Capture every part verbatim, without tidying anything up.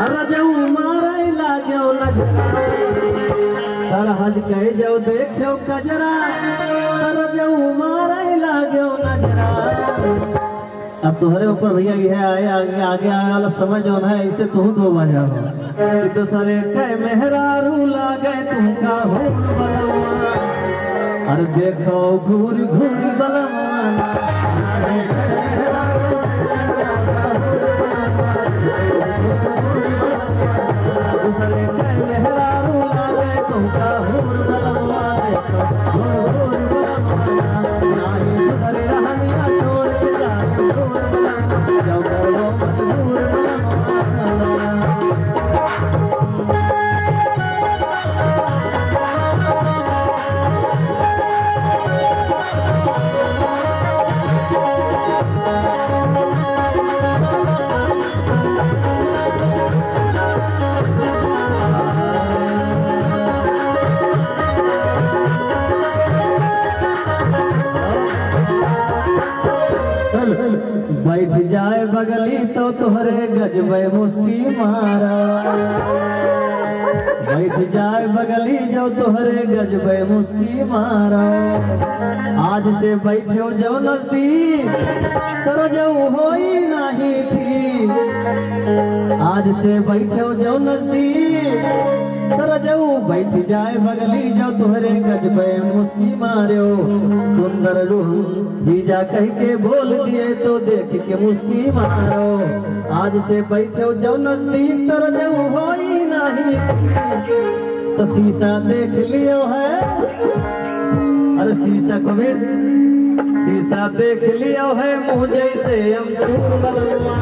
रजऊ मारै लाग्यो नजरा, सरहज कइ जौ देख्यो कजरा, रजऊ मारै लाग्यो नजरा। अब तोहरे ऊपर भइया, यह आए आगे, आगे आए वाला समय जौन है, इसे तू धोवा जाओ कि दूसरे के मेहरारू लागे तुमका हूर बलमा। अरे देखो घूर घूर बलमा। बैठ जाए बगली तो तोहरे गजबे मुस्की मारा। बैठ जाए बगली जो तोहरे गजबे मुस्की मारा। आज से बैठो जो नजदीक, तो रजऊ होई नाही ठीक। आज से बैठो जो नजदीक, तो रजऊ बैठ जाए बगली जो तोहरे गजबे मुस्की मार्यो। सुंदर रूह जीजा कह के बोल दिए तो देख के मुस्की मारो। आज से बैठो जो नजदीक तो रजऊ होई नाही। तो शीशा देख लियो है, अरे शीशा को भी, शीशा देख लियो है मुँह जैसे अमरूद बलमा।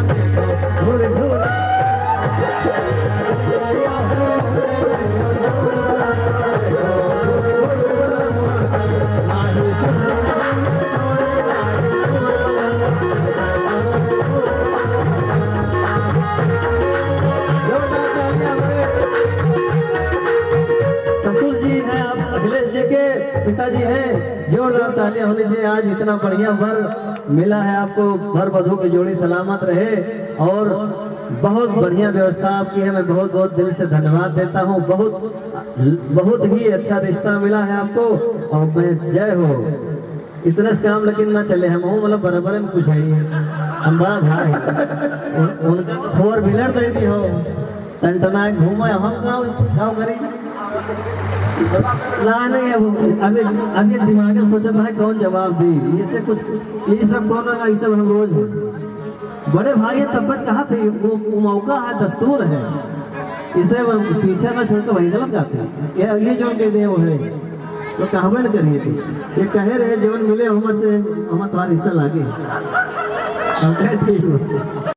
घूर घूर ससुर जी हैं आप, अखिलेश जी के पिताजी हैं, जोरदार तालियां होनी चाहिए। आज इतना बढ़िया वर मिला है आपको, वर वधू की जोड़ी सलामत रहे। और बहुत बढ़िया व्यवस्था आपकी है, मैं बहुत बहुत दिल से धन्यवाद देता हूँ। बहुत बहुत ही अच्छा रिश्ता मिला है आपको। और मैं, जय हो। इतना से काम लेकिन ना चले, हम हूँ मतलब बराबर में कुछ है ही। हम बड़ा भाई, उन, उन four wheeler दे दी हो, टनटना घूमे, हम गाँव गाँव करी। ना नहीं, अब अभी अभी दिमाग में सोचत है कौन जवाब दी। ये से कुछ, ये सब कौन है, ये सब हम रोज है। बड़े भाई है तब तक कहा थे, वो, वो मौका है, दस्तूर है, इसे वो पीछे ना छोड़ के वही गलत जाते हैं। ये, ये जो कह दे वो है, तो कहबे न करिए थे। ये कहे रहे जवन मिले हमर से, हमर तुम्हारा हिस्सा लागे। हम कहे ठीक हो।